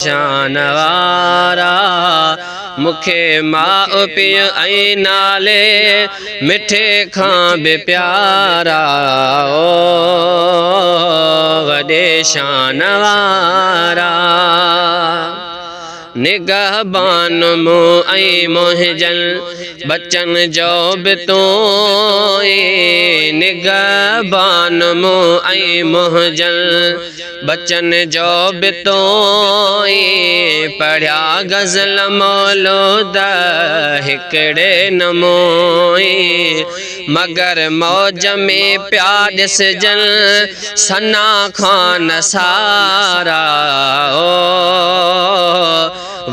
شان وارا، مون کي ماء پيء ۽ نالي مٺي کان به پيارا، او وڏي شان وارا. نگهبان مون ۽ منهنجن ٻچن جو به تون ئي، نگهبان مون ۽ منهنجن ٻچن جو به تون ئي. پڙهيا غزل مولود هڪڙي نموئي، مگر موج ۾ پيا ڏسجن ثنا خوان سارا، او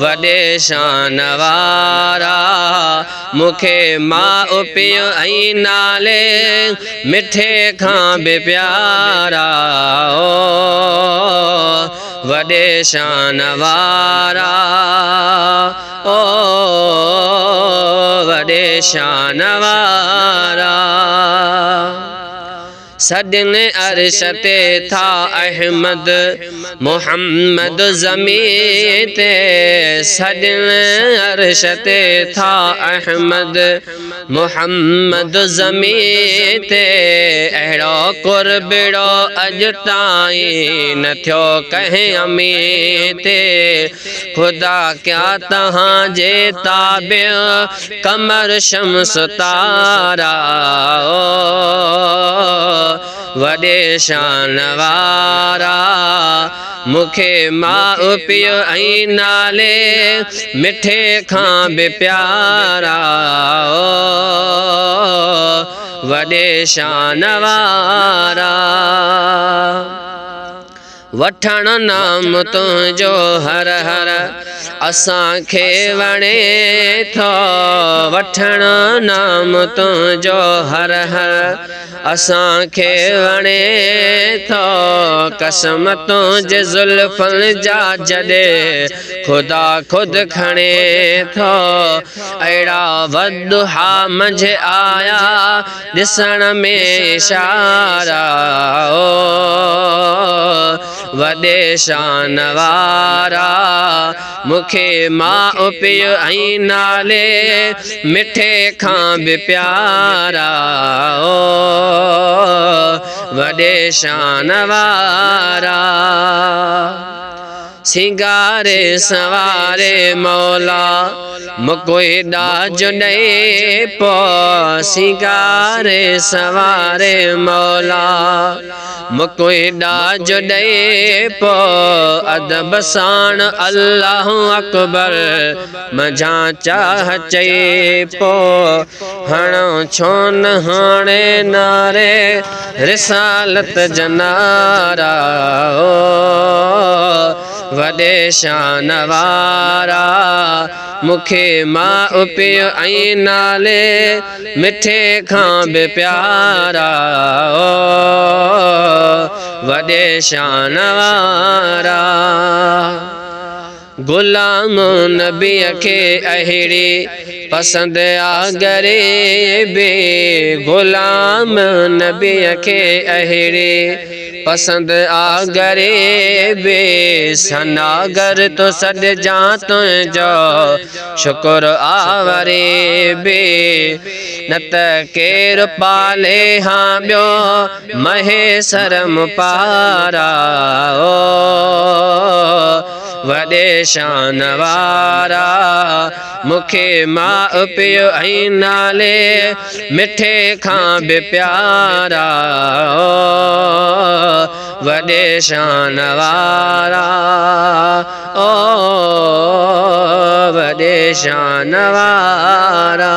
وڏي شان وارا. مون کي ماء پيء ۽ نالي مٺي کان به پيارا، او وڏي شان وارا، او وڏي شان وارا. سڏن عرش تي ٿا احمد، محمد زمين تي، سڏن عرش تي ٿا احمد، محمد زمين تي. اهڙو قربڙو اڄ تائين نه ٿيو ڪنهن امين تي. خدا ڪيا توهان جي تابع قمر شمس تارا، او وڏي شان وارا. مون کي ماء پيء ۽ نالي مٺي کان به پيارا، او وڏي شان وارا. وٺڻ نام تنهنجو هر هر اسان کي وڻي ٿو، وٺڻ نام تنهنجو هر هر اسان کي وڻي ٿو. قسم تنهنجي زلفن جا جڏهن خدا خود کڻي ٿو. اهڙا وضحيٰ منجهه آيا ڏسڻ ۾ اشارا، او وڏي شان وارا. مون کي ماء پيء ۽ نالي مٺي کان به پيارا، او وڏي شان وارا. سينگاري سنواري مولا مون ڏاج ڏئي پو، سينگاري سنواري مولا مون ڏاج ڏئي پو. ادب ساڻ الله اڪبر منجهان چاهه چئي پو. هڻو ڇو نه هاڻي نعري رسالت جنارا، او وڏي شان وارا. مون کي ماء پيء ۽ نالي مٺي کان به پيارا، او وڏي شان وارا. غلام نبيء کي اهڙي پسند آ غريبي، غلام نبيء کي اهڙي پسند آ غريبي. سناگر تو سڏجان تنهنجو شڪر آ وري به، نه ته ڪير پالي ها ٻيو مهيسر پارا، او وڏي شان وارا. مون کي ماء پيء ۽ نالي مٺي کان به پيارا، او وڏي شان وارا، او وڏي شان وارا.